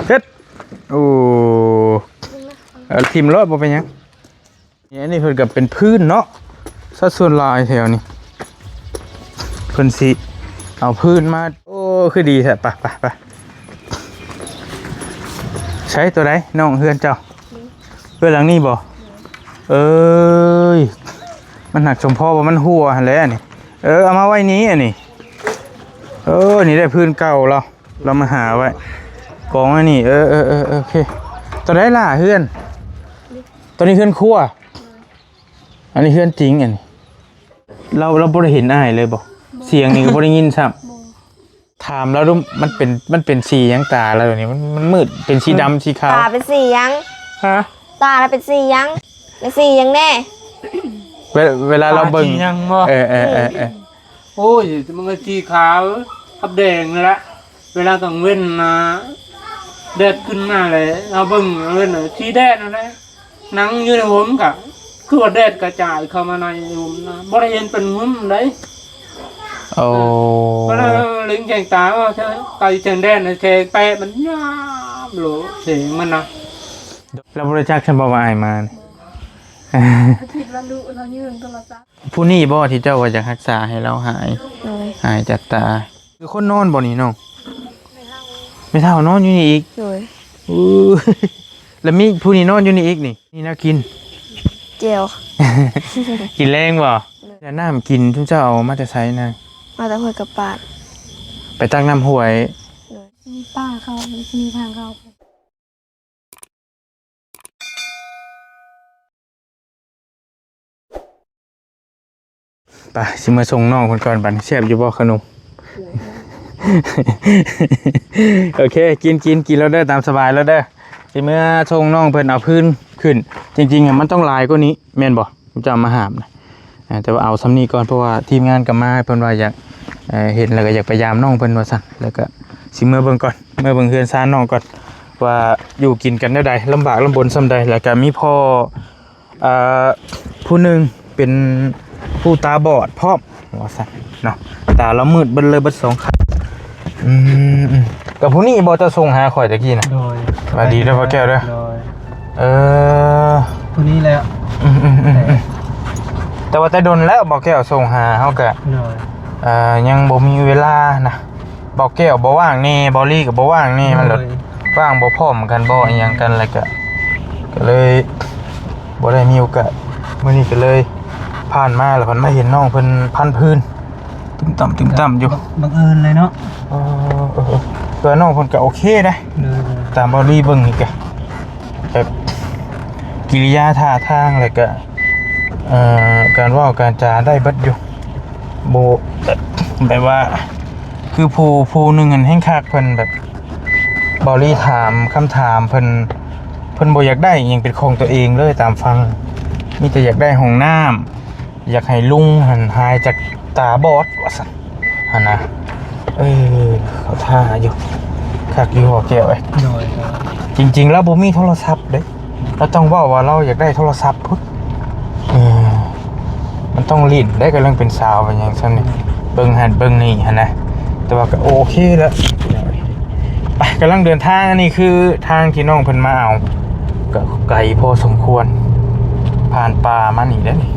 ເຮັດ ໂອ້ ເອົາຖິ້ມໂລດ ບໍ່ເປັນຫຍັງ. ນີ້ ອັນນີ້ເພິ່ນກໍເປັນພື້ນເນາະ ຊະສ່ວນຫຼາຍແຖວນີ້ ເພິ່ນຊິເອົາພື້ນມາ. ໂອ້ ຄືດີແທ້. ໄປ ໄປ ໄປ. ໃສ ຕົວໃດນ້ອງ ເຮືອນເຈົ້າ? ເຮືອນຫຼັງນີ້ບໍ່? ເອີຍ ມັນຫັກສົມພໍວ່າມັນຮົ່ວຫັ້ນແຫຼະນີ້. ເອີ ເອົາມາໄວ້ນີ້ ອັນນີ້. ເອີ ນີ້ໄດ້ພື້ນເກົ່າລາວ ລາວມາຫາໄວ້ກອງອັນນີ້. ເອີ ເອີ ເອີ ໂອເຄ. ຕົວໃດລະເຮືອນ? ຕົວນີ້ເຮືອນຄົວ. ອັນນີ້ເຮືອນຈິງ ອັນນີ້ ລາວ ລາວບໍ່ໄດ້ເຫັນອ້າຍເລີຍບໍ່? ບໍ່ ສຽງນີ້ກໍບໍ່ໄດ້ຍິນຊ້ຳ. ບໍ່ ຖາມລາວດູ ມັນເປັນ ມັນເປັນສີຫຍັງຕາລາວນີ້? ມັນ ມັນມືດ ເປັນສີດຳ ອືມ ສີຂາວ? ຕາເປັນສີຫຍັງ? ຮະ? ຕາລະເປັນສີຫຍັງ? ເປັນສີຫຍັງແດ່? ເວ ເວລາລາວເບິ່ງ ຕາສີຫຍັງບໍ່? ເອີ ເອີ ເອີ ເອີ. ໂອ້ຍ ມັນກໍສີຂາວກັບແດງນັ້ນແຫຼະ. ເວລາກາງເວັນນະ ແດດຂຶ້ນມາແລ້ວ ເຮົາເບິ່ງເອົາເລີຍ ສີແດດນັ້ນແຫຼະ. ນັ່ງຢູ່ໃນຮົ່ມກະຄືວ່າແດດກະຈາຍເຂົ້າມາໃນຮົ່ມນະ ບໍ່ໄດ້ເຫັນເປັນຫຸ່ມໃດ. ໂອ້ ກໍເລີຍເລັງແຂງຕາວ່າ ໄກແສງແດດນະ ແສງແປະມັນຍາມໂລດ ແສງມັນນະ. ລາວບໍ່ໄດ້ຈັກຊັ້ນບໍ່ວ່າອ້າຍມານີ້? ຄິດວ່າລູກລາວຍື່ນໂທລະສັບ. ຜູ້ນີ້ບໍ່ທີ່ເຈົ້າວ່າຢາກຮັກສາໃຫ້ລາວຫາຍ? ໂດຍ. ຫາຍຈາກຕາ. ຄືຄົນນອນບໍ່ນີ້ນ້ອງ? ແມ່ເຖົ້ານອນຢູ່ນີ້ອີກ? ໂດຍ. ອູ້ ແລ້ວມີຜູ້ນີ້ນອນຢູ່ນີ້ອີກນີ້? ມີແນວກິນ? ແຈ່ວ. ກິນແລງບໍ່? ໂດຍ. ແລ້ວນ້ຳກິນ ຊຸມເຈົ້າເອົາມາແຕ່ໃສນະ? ມາແຕ່ຫ້ວຍກະປາດ. ໄປຕັກນ້ຳຫ້ວຍ? ໂດຍ. ມີປ່າເຂົ້າ ມີທາງເຂົ້າ. ໄປ ຊິມາສົ່ງນ້ອງເພິ່ນກ່ອນບັດນີ້. ແຊບຢູ່ບໍ່ຂະໜົມ? ໂອເຄ ກິນ ກິນ ກິນໂລດເດີ ຕາມສະບາຍໂລດເດີ. ຊິມາສົ່ງນ້ອງເພິ່ນເອົາພື້ນຂຶ້ນ. ຈິງໆ ອະ ມັນຕ້ອງຫຼາຍກວ່ານີ້ ແມ່ນບໍ່? ເຈົ້າມາຫາມນະ. ອ່າ ແຕ່ວ່າເອົາສ່ຳນີ້ກ່ອນ ເພາະວ່າທີມງານກໍມາ ເພິ່ນວ່າຢາກ ເອີ ເຫັນແລ້ວກໍຢາກໄປຢາມນ້ອງເພິ່ນວ່າຊັ້ນ. ແລ້ວກໍຊິເມືອເບິ່ງກ່ອນ ເມືອເບິ່ງເຮືອນຊານນ້ອງກ່ອນ ວ່າຢູ່ກິນກັນແນວໃດ ລຳບາກລຳບົນສ່ຳໃດ. ແລ້ວກໍມີພໍ່ ເອີ ຜູ້ໜຶ່ງເປັນຜູ້ຕາບອດພ້ອມວ່າຊັ້ນເນາະ ຕາລາວມືດເບິດເລີຍ ເບິດສອງຂ້າງ. ອືມ ອືມ ກໍຜູ້ນີ້ບໍ່ ເຈົ້າສົ່ງຫາຂ້ອຍຕະກີ້ນະ? ໂດຍ. ສະບາຍດີເດີ ພໍ່ແກ້ວເດີ. ໂດຍ. ເອີ ຜູ້ນີ້ແຫຼະ. ອືມ ອືມ ອືມ ແຕ່ ອືມ ແຕ່ວ່າແຕ່ດົນແລ້ວ ບ່າວແກ້ວສົ່ງຫາເຮົາກະ ໂດຍ ເອີ ຍັງບໍ່ມີເວລານະ. ບ່າວແກ້ວບໍ່ວ່າງແດ່ ບ່າວລີກໍບໍ່ວ່າງແດ່ ມັນລະ ໂດຍ ວ່າງບໍ່ພ້ອມກັນບໍ່ ອີ່ຫຍັງກັນ ແລ້ວກະ ກໍເລີຍບໍ່ໄດ້ມີໂອກາດ. ມື້ນີ້ກໍເລີຍຜ່ານມາ ແລ້ວເພິ່ນມາເຫັນນ້ອງເພິ່ນພັນພື້ນ ຕຶ້ມຕ່ຳ ຕຶ້ມຕ່ຳຢູ່ ບັງເອີນເລີຍເນາະ. ເອີ ເອີ ເອີ ແຕ່ວ່ານ້ອງເພິ່ນກໍໂອເຄເດ້. ໂດຍ ໂດຍ. ຕາມບ່າວລີເບິ່ງນີ້ກະ ແບບກິລິຍາທ່າທາງ ແລ້ວກະ ເອີ ການເວົ້າການຈາໄດ້ເບິດຢູ່ ບໍ່ ແບບວ່າ ຄືຜູ້ ຜູ້ໜຶ່ງຫັ້ນແຮ່ງຄັກ ເພິ່ນແບບ ບ່າວລີຖາມຄຳຖາມ ເພິ່ນ ເພິ່ນບໍ່ຢາກໄດ້ອີ່ຫຍັງເປັນຂອງຕົວເອງເລີຍ ຕາມຟັງ ມີແຕ່ຢາກໄດ້ຫ້ອງນ້ຳ ຢາກໃຫ້ລຸງຫັ້ນຫາຍຈາກຕາບອດວ່າຊັ້ນຫັ້ນນະ. ເອີ ເຂົາທ່າຢູ່ ຄັກຢູ່ ພໍ່ແກ້ວເອີຍ. ໂດຍ ໂດຍ. ຈິງໆ ລາວບໍ່ມີໂທລະສັບເດ້ ລາວຕ້ອງເວົ້າວ່າລາວຢາກໄດ້ໂທລະສັບພຸ້ນ. ເອີ ມັນຕ້ອງຫຼິ້ນໄດ້ ກຳລັງເປັນສາວເປັນຫຍັງຊັ້ນນີ້ ເບິ່ງຫັ້ນເບິ່ງນີ້ຫັ້ນນະ ແຕ່ວ່າກໍໂອເຄແລ້ວ. ໄປ ກຳລັງເດີນທາງ. ອັນນີ້ຄືທາງທີ່ນ້ອງເພິ່ນມາເອົາ ກໍໄກພໍສົມຄວນ ຜ່ານປ່າມານີ້ເດ້ນີ້.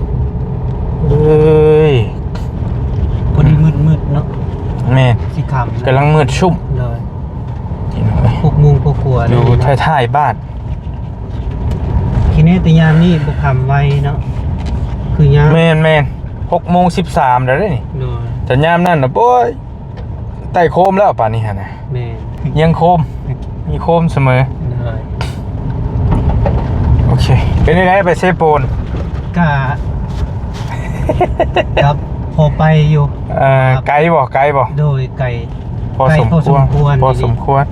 ເອີຍ ພໍດີມືດໆ ເນາະ. ແມ່ນ ຊິຄ່ຳ ກຳລັງມືດຊຸ່ມ. ໂດຍ. ຫົກໂມງກວ່າໆ ຢູ່ທ້າຍໆ ບ້ານ. ຄິດແນ່ແຕ່ຍາມນີ້ບໍ່ຄ່ຳໄວເນາະ ຄືຍາມ ແມ່ນໆ ຫົກໂມງສິບສາມແລ້ວເດ້ນີ້. ໂດຍ. ແຕ່ຍາມນັ້ນນະ ໂອ້ຍ ໄຕ້ໂຄມແລ້ວປານນີ້ຫັ້ນນະ. ແມ່ນ ຍັງໂຄມ ມີໂຄມສະເໝີ. ໂດຍ. ໂອເຄ ເປັນຈັ່ງໃດໄປເຊໂປນ? ກະ ກັບພໍໄປຢູ່. ເອີ ໄກບໍ່? ໄກບໍ່? ໂດຍ ໄກ ພໍສົມຄວນ ໄກພໍສົມຄວນ ພໍສົມຄວນ.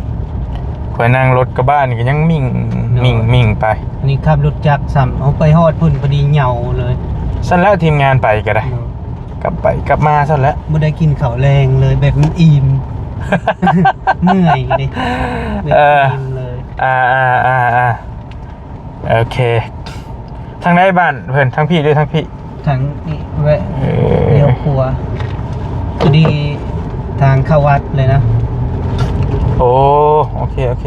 ຂ້ອຍນັ່ງລົດກະບະນີ້ກໍຍັງມິ່ງ ໂດຍ ມິ່ງ ມິ່ງໄປ. ນີ້ຂັບລົດຈັກຊ້ຳ ເອົາໄປຮອດພຸ້ນພໍດີເຫຍົາເລີຍ. ຊັ້ນແລ້ວ ທີມງານໄປກໍໄດ້. ໂດຍ. ກັບໄປກັບມາຊັ້ນແຫຼະ ບໍ່ໄດ້ກິນເຂົ້າແລງເລີຍ ແບບມັນອີ່ມ ເມື່ອຍເດ້ ແບບ ເອີ ອີ່ມເລີຍ. ອ່າໆໆໆ ໂອເຄ ທາງໃດບ້ານເພິ່ນ? ທາງພີ້ ຫຼື ທາງພີ້? ທາງນີ້ແວະ ເອີ ລ້ຽວຂວາ ພໍດີທາງເຂົ້າວັດເລີຍນະ. ໂອ້ ໂອເຄ ໂອເຄ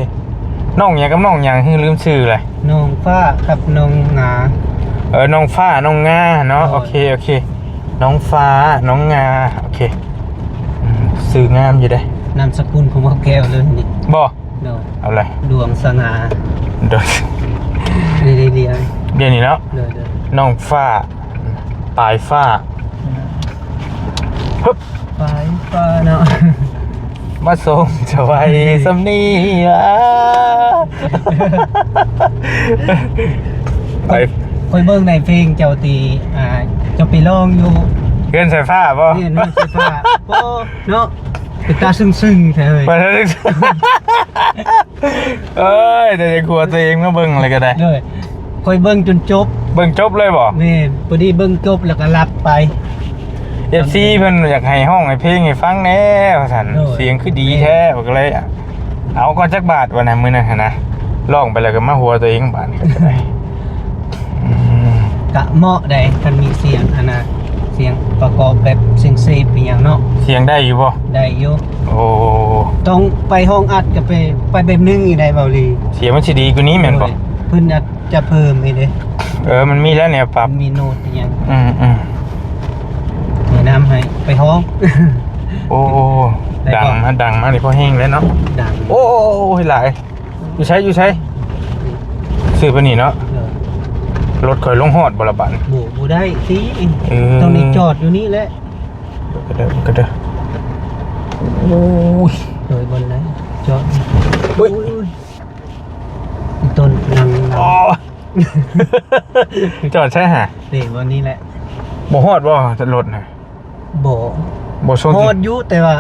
ນ້ອງຫຍັງກັບນ້ອງຫຍັງ? ລືມຊື່ແຫຼະ. ນ້ອງຟ້າກັບນ້ອງງາ. ເອີ ນ້ອງຟ້າ ນ້ອງງາເນາະ. ໂດຍ ໂອເຄ ໂອເຄ ນ້ອງຟ້າ ນ້ອງງາ. ໂອເຄ ອືມ ຊື່ງາມຢູ່ເດ້. ນາມສະກຸນຂອງເວົ້າແກ້ວເລີຍນີ້. ບໍ່? ໂດຍ ເອົາເລີຍ ດວງສະຫງ່າ. ໂດຍ ນີ້ໆໆ ດຽວນີ້ເນາະ. ໂດຍໆ ນ້ອງຟ້າ ປາຍຟ້າ. ອືມ ຮຶບ ປາຍຟ້າເນາະ. ມາສົ່ງສະບາຍດີສ່ຳນີ້ລະ. ໄປ ຂ້ອຍເບິ່ງໃນເພງເຈົ້າທີ່ ອ່າ ເຈົ້າໄປຮ້ອງຢູ່ເຮືອນສາຍຟ້າບໍ່? ແມ່ນ ເຮືອນສາຍຟ້າ. ໂອ້ ເນາະ ເປັນຕາຊຶ້ງໆແທ້ເອີຍ. ເອີຍ ແຕ່ຢາກຫົວຕົວເອງມາເບິ່ງແລ້ວກໍໄດ້. ໂດຍ ຂ້ອຍເບິ່ງຈົນຈົບ. ເບິ່ງຈົບເລີຍບໍ່? ແມ່ນ ພໍດີເບິ່ງຈົບແລ້ວກໍຫຼັບໄປ. ເອັຟຊີເພິ່ນຢາກໃຫ້ຮ້ອງໃຫ້ເພງໃຫ້ຟັງແດ່ວ່າຊັ້ນ. ໂດຍ ສຽງຄືດີແທ້. ແມ່ນ ຂ້ອຍກໍເລີຍ ເອົາກ່ອນຈັກບາດວ່ານະ ມື້ນັ້ນຫັ້ນນະ ຮ້ອງໄປແລ້ວກໍມາຫົວຕົວເອງບາດນີ້ກໍໄດ້. ອືມ ກະເໝາະໄດ໋ ຄັນມີສຽງອັນນະ ສຽງປະກອບແບບສຽງເຊບອີ່ຫຍັງເນາະ. ສຽງໄດ້ຢູ່ບໍ່? ໄດ້ຢູ່. ໂອ້ ຕ້ອງໄປຫ້ອງອັດກໍໄປ ໄປແບບໜຶ່ງອີກໄດ໋ ເບົາຫຼີ. ສຽງມັນຊິດີກວ່ານີ້ແມ່ນບໍ່? ໂດຍ ເພິ່ນອັດ ຈະເພີ່ມໃຫ້ເດ້. ເອີ ມັນມີແລ້ວແນວປັບ ມີໂນ້ດອີ່ຫຍັງ. ອືມໆ ແນະນຳໃຫ້ໄປຮ້ອງ. ໂອ້ ໄດ້ ດັງ ບໍ່? ມາ ດັງມານີ້ພໍແຮງແລ້ວເນາະ. ດັງ. ໂອ້ ໂອ້ ໂອ້ ຫຼາຍ. ຢູ່ໃສ ຢູ່ໃສ? ຊື້ໄປນີ້ເນາະ. ເອີ ລົດຂ້ອຍລົງຮອດບໍ່ລະບາດນີ້? ບໍ່ ບໍ່ໄດ້ຕິ. ເອີ ຕ້ອງນີ້ຈອດຢູ່ນີ້ແຫຼະ. ກະເດີ ກະເດີ. ໂອ້ຍ ໂດຍ ບ່ອນໃດ? ຈອດ. ໂອ້ຍ ໂອ້ຍ ຕົ້ນນັ່ງ. ອໍ ຈອດໃສຫະ? ນີ້ ບ່ອນນີ້ແຫຼະ. ບໍ່ຮອດບໍ່ ລົດນະ? ບໍ່ ບໍ່ຊົນ. ຮອດຢູ່ ແຕ່ວ່າ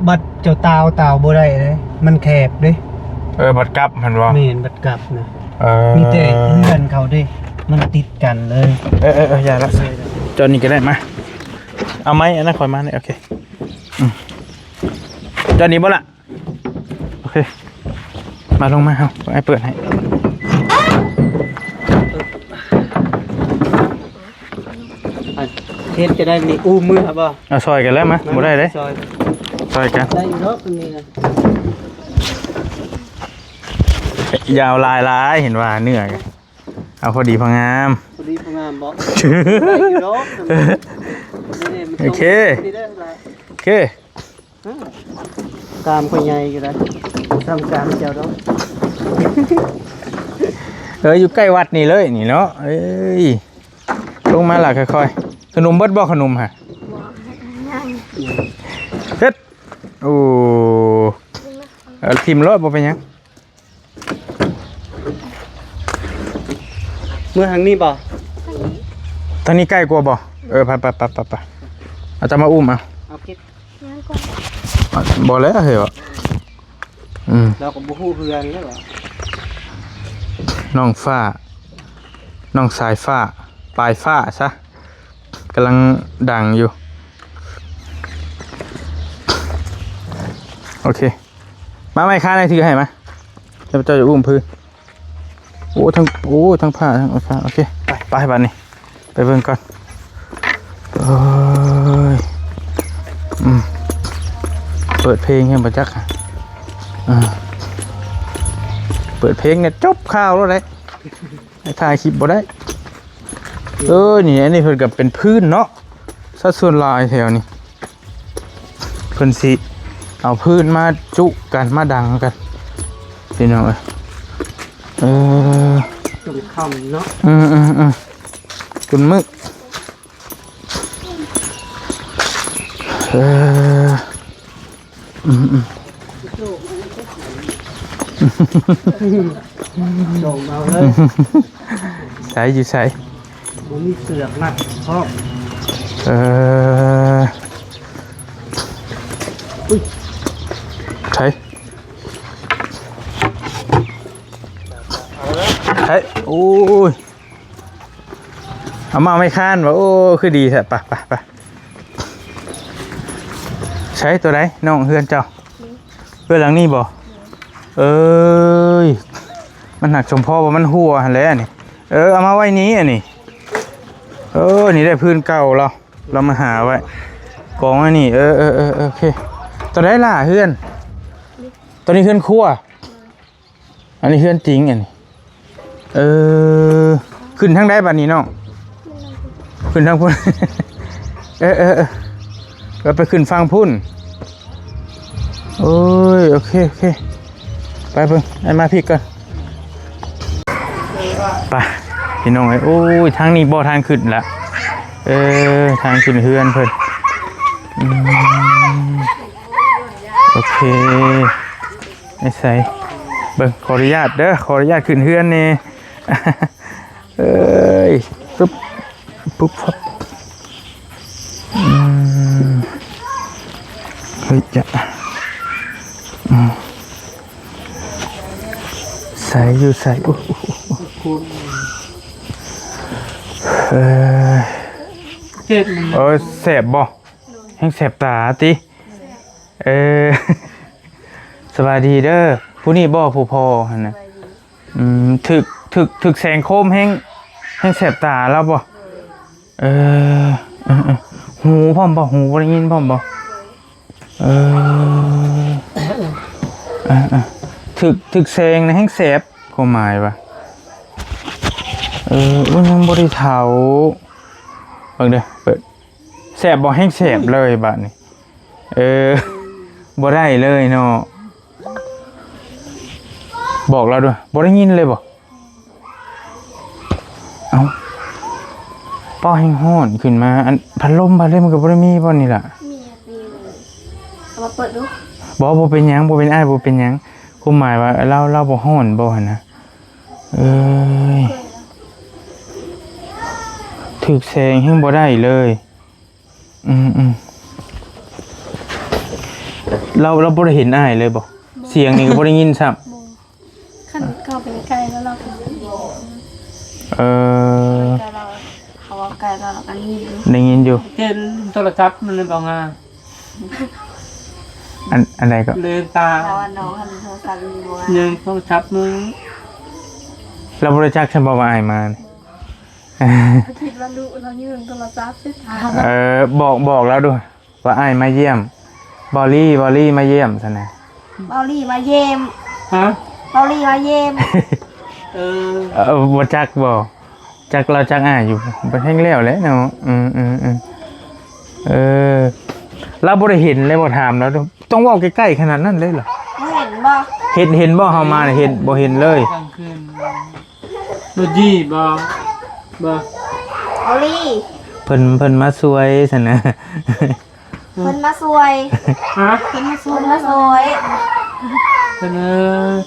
ບັດເຈົ້າຕາວ ຕາວບໍ່ໄດ້ເດ້ ມັນແຄບເດ້. ເອີ ບັດກັບຫັ້ນບໍ່? ແມ່ນ ບັດກັບນະ. ເອີ ມີແຕ່ເຮືອນເຂົາເດ້ ມັນຕິດກັນເລີຍ. ເອີ ເອີ ເອີ ຢ່າລະ ຈອດນີ້ກໍໄດ້. ມາ ເອົາໄມ້ອັນນັ້ນຂ້ອຍມານີ້. ໂອເຄ ອືມ ຈອດນີ້ບໍ່ລະ? ໂອເຄ ມາ ລົງມາ ເຮົາ ອ້າຍເປີດໃຫ້. ອັນ ເຮັດຈະໄດ້ນີ້ ອູ້ມມືບໍ່? ເອົາ ຊ່ອຍກັນແລ້ວ ມາ ມາ ບໍ່ໄດ້ເດ້ ຊ່ອຍ ຊ່ອຍກັນ. ໄດ້ຢູ່ດອກນີ້ນະ ຢາວຫຼາຍໆ ເຫັນວ່າເນື້ອ ເອົາພໍດີພໍງາມ ພໍດີພໍງາມບໍ່? ໄດ້ຢູ່ດອກ. ໂອເຄ ນີ້ເດີ ໂອເຄ. ອາ ກາມຂ້ອຍໃຫຍ່ຢູ່ໃດ໋ ສ່ຳກາມເຈົ້າດອກ. ເອີ ຢູ່ໃກ້ວັດນີ້ເລີຍນີ້ເນາະ. ເອີຍ ລົງມາລະ ຄ່ອຍໆ. ຂະໜົມເບິດບໍ່ ຂະໜົມຫະ? ບໍ່ ຍັງ. ເຮັດ ໂອ້ ເອົາ ຖິ້ມໂລດ ບໍ່ເປັນຫຍັງ. ເມືອທາງນີ້ບໍ່? ທາງນີ້ໃກ້ກວ່າບໍ່? ເອີ ໄປໆ ເອົາ ເຈົ້າມາອຸ້ມເອົາ. ເອົາເກັບ ຍັງກ່ອນ ບໍ່ແລ້ວເຮີ້ຍ. ອືມ ລາວກໍບໍ່ຮູ້ເຮືອນແລ້ວ. ນ້ອງຟ້າ ນ້ອງສາຍຟ້າ ປາຍຟ້າຊະ ກຳລັງດັງຢູ່. ໂອເຄ ມາໄມ້ຄ້ານໃຫ້ ຖືໃຫ້ມາ ເຈົ້າ ເຈົ້າຈະອຸ້ມພື້ນ. ໂອ້ ທັງ ໂອ້ ທັງຜ້າ ທັງ ໂອເຄ ໄປ ໄປບາດນີ້ ໄປເບິ່ງກ່ອນ. ເອີຍ ອືມ ເປີດເພງໃຫ້ບໍ່ຈັກ ອາ ເປີດເພງນີ້ຈົບຂ່າວໂລດເດ້ ຖ່າຍຄລິບບໍ່ໄດ້. ເອີ ນີ້ ອັນນີ້ເພິ່ນກໍເປັນພື້ນເນາະ ສັດສ່ວນຫຼາຍແຖວນີ້ ເພິ່ນຊິເອົາພື້ນມາຈຸກັນ ມາດັງກັນ ພີ່ນ້ອງເອີຍ. ເອີ ຈົນຄ່ຳເນາະ. ອືມໆໆ ຈົນມື້. ເອີ ອືມໆ ໂດດເອົາເລີຍ ໃສ ຢູ່ໃສ? ບໍ່ມີເຊືອກມັດພ້ອມ. ເອີ ອຸ້ຍ ໃສ? ໃສ? ໂອ້ຍ ເອົາມາໄວ້ຄ້ານວ່າ ໂອ້ ຄືດີແທ້. ໄປ ໄປ ໄປ. ໃສ ຕົວໃດ ນ້ອງ? ເຮືອນເຈົ້າ? ເຮືອນຫຼັງນີ້ບໍ່? ເອີຍ ມັນຫັກສົມພໍວ່າມັນຮົ່ວຫັ້ນແຫຼະນີ້. ເອີ ເອົາມາໄວ້ນີ້ ອັນນີ້. ເອີ ນີ້ໄດ້ພື້ນເກົ່າລາວ ລາວມາຫາໄວ້ ກອງໄວ້ນີ້. ເອີ ເອີ ເອີ ເອີ ໂອເຄ. ຕົວໃດລະ ເຮືອນ? ໂຕນີ້ເຮືອນຄົວ. ອັນນີ້ເຮືອນຈິງອັນນີ້. ເອີ ຂຶ້ນທາງໃດບັດນີ້ນ້ອງ? ຂຶ້ນທາງພຸ້ນ. ເອີ ເອີ ເອີ ເອີ ໄປຂຶ້ນຝັ່ງພຸ້ນ. ໂອ້ຍ ໂອເຄ ໂອເຄ ໄປເບິ່ງ. ອ້າຍມາພີ້ກ່ອນ. ໄປ ພີ່ນ້ອງເອີຍ. ໂອ້ຍ ທາງນີ້ບໍ່ ທາງຂຶ້ນລະ. ເອີ ທາງຂຶ້ນເຮືອນເພິ່ນ. ອືມ ໂອເຄ. ໄປໃສ? ເບິ່ງ ຂໍອະນຸຍາດເດີ ຂໍອະນຸຍາດຂຶ້ນເຮືອນແດ່. ເອີຍ ປຶບ ປຸບ ປັບ. ອືມ ເຮີ້ຍ ຈະ ອືມ ໃສ ຢູ່ໃສ? ໂອ້ ໂອ້ ໂອ້ ໂອ້ ເອີຍ ເຈັບມັນ ເອີຍ ແສບບໍ່? ແຮງແສບຕາຕິ? ເອີ ສະບາຍດີເດີ. ຜູ້ນີ້ບໍ່ ຜູ້ພໍ່ຫັ້ນນະ? ອືມ ຖືກ ຖືກ ຖືກແສງໂຄມແຮງ ແຮງແສບຕາລາວບໍ່? ເອີ ເອີ ເອີ ຫູພ້ອມບໍ່? ຫູບໍ່ໄດ້ຍິນພ້ອມບໍ່? ເອີ ເອີ ເອີ ຖືກ ຖືກແສງນະແຮງແສບ ຄວາມໝາຍວ່າ. ເອີ ໂອ້ຍ ຍັງບໍ່ໄດ້ເຖົ້າ. ເບິ່ງເດີ ເປີດ. ແສບບໍ່? ແຮງແສບເລີຍບາດນີ້. ເອີ ບໍ່ໄດ້ເລີຍເນາະ. ບອກລາວດ້ວຍ ບໍ່ໄດ້ຍິນເລີຍບໍ່? ເອົ້າ ປ້າ ແຮງຮ້ອນຂຶ້ນມາ. ອັນ ພັດລົມ ພັດລົມກໍບໍ່ໄດ້ມີບໍ່ນີ້ລະ? ມີ ມີ. ເອົາມາເປີດດູ. ບໍ່ ບໍ່ເປັນຫຍັງ ບໍ່ເປັນ ອ້າຍບໍ່ເປັນຫຍັງ. ຄວາມໝາຍວ່າລາວ ລາວບໍ່ຮ້ອນບໍ່ຫັ້ນນະ? ເອີຍ ຖືກແສງແຮງບໍ່ໄດ້ເລີຍ. ອືມ ອືມ ລາວ ລາວບໍ່ໄດ້ເຫັນອ້າຍເລີຍບໍ່? ບໍ່ ສຽງນີ້ກໍບໍ່ໄດ້ຍິນຊ້ຳ. ບໍ່ ຄັນເຂົ້າໄປໃກ້ແລ້ວລາວກໍ ເອີ ໃກ້ລາວ ເຂົາເວົ້າໃກ້ລາວກໍໄດ້ຍິນຢູ່ ໄດ້ຍິນຢູ່. ເຫັນໂທລະສັບມັນເລີຍບໍ່ງາມ. ອັນ ອັນໃດກໍ? ເລີນຕາ ລາວວ່ານ້ອງຫັ້ນໂທລະສັບຢູ່ບໍ່ງາມ ຍິງໂທລະສັບມື. ລາວບໍ່ໄດ້ຈັກຊ້ຳບໍ່ວ່າອ້າຍມານີ້? ຄິດວ່າລູກລາວຍື່ນໂທລະສັບໃສ່ຕາ. ເອີ ບອກ ບອກລາວດູວ່າອ້າຍມາຢ້ຽມ. ເບົາລີ ເບົາລີມາຢ້ຽມຊັ້ນນະ. ເບົາລີມາຢ້ຽມ. ຮະ? ເບົາລີມາຢ້ຽມ. ເອີ ເອີ ບໍ່ຈັກບໍ່? ຈັກລາວຈັກອ້າຍຢູ່. ເພິ່ນແຮງແລ້ວແຫຼະເນາະ. ອືມ ອືມ ອືມ ເອີ ລາວບໍ່ໄດ້ເຫັນເລີຍບໍ່? ຖາມລາວດູ. ຕ້ອງເວົ້າໃກ້ໆຂະໜາດນັ້ນເລີຍເຫລອ? ບໍ່ເຫັນບໍ່? ເຫັນ ເຫັນບໍ່? ເຮົາມາເຫັນ ບໍ່ເຫັນເລີຍ. ກາງຄືນ ບໍ່ຈີ່ບໍ່? ບໍ່. ເບົາລີ ເພິ່ນ ເພິ່ນມາຊ່ວຍຊັ້ນນະ. ເພິ່ນມາຊ່ວຍ. ຮະ? ເພິ່ນມາຊ່ວຍ ເພິ່ນມາຊ່ວຍ. ເພິ່ນ ເອີ